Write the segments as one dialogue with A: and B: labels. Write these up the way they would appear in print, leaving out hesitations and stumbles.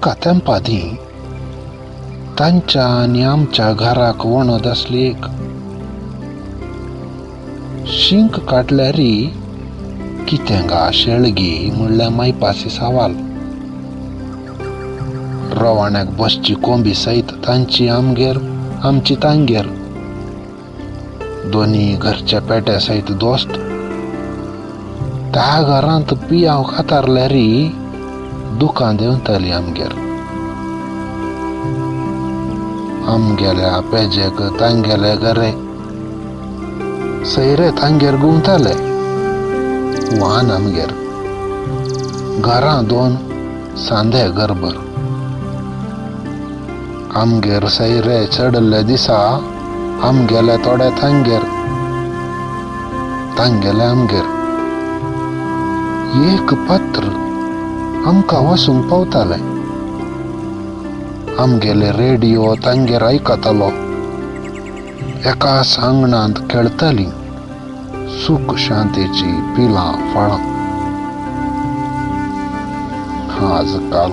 A: एका तेंपादी तांच्या आनी आमच्या घराक वणद आसली एक. शींक काडल्यार कितें गा शेळगी म्हणल्यार मायपासी सवाल. रवाण्याक बसची कोंबी सयत तांची आमगेर, आमची तांगेर. दोनी घरच्या पेट्या सयत दोस्त. त्या घरांत पियांव कातारल्यार दुकां देंवताली आमगेर. आमगेल्या पेजेक तांगेले घरे सैरे तांगेर घुंवताले. वान आमगेर घरां दोन सांदे घरभर. आमगेर सैरे चडल्ले दिसा आमगेले थोडे तांगेर, तांगेले आमगेर. एक पत्र आमकां वचूंक पावतालें. आमगेले रेडियो तांगेर आयकतालो. एका आंगणांत खेळटालीं सूख शांतीची पिलां फळां. आजकाल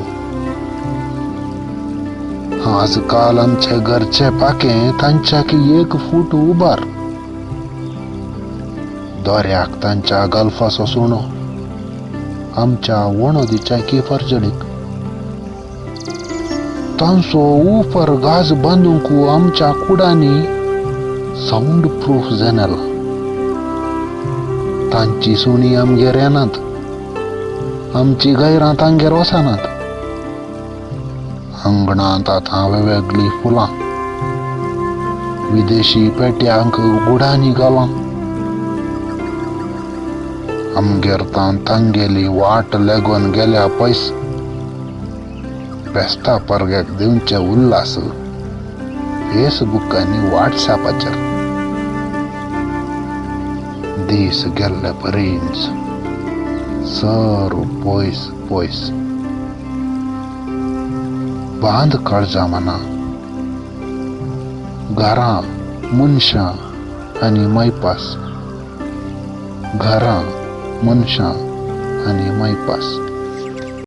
A: आजकाल आमचे घरचे पाखें तांच्याक एक फूट उबार. दोऱ्याक तांच्या गल्फाचो सुणो, आमच्या वणदीच्या की फर्जडीक. तांचो उपर गाज बांदूंक आमच्या कुडांनी सावंड प्रूफ जनेलां. तांची सुणी आमगेर येनात, आमची गैरां तांगेर वचनात. अंगणांत आतां वेगवेगळीं फुलां, विदेशी पेट्यांक गुडांनी घालां. आमगेर तांगेली वाट लागून गेल्या पयस. फेस्ता परग्याक दिवचे उल्हास फेसबूक आनी व्हॉट्सॅपाचेर. दीस गेल्ले परींच सर्व पयस पयस. बांद काळजा मना घरां मनशां आनी मायपास. घरां मनशां आनी मायपास.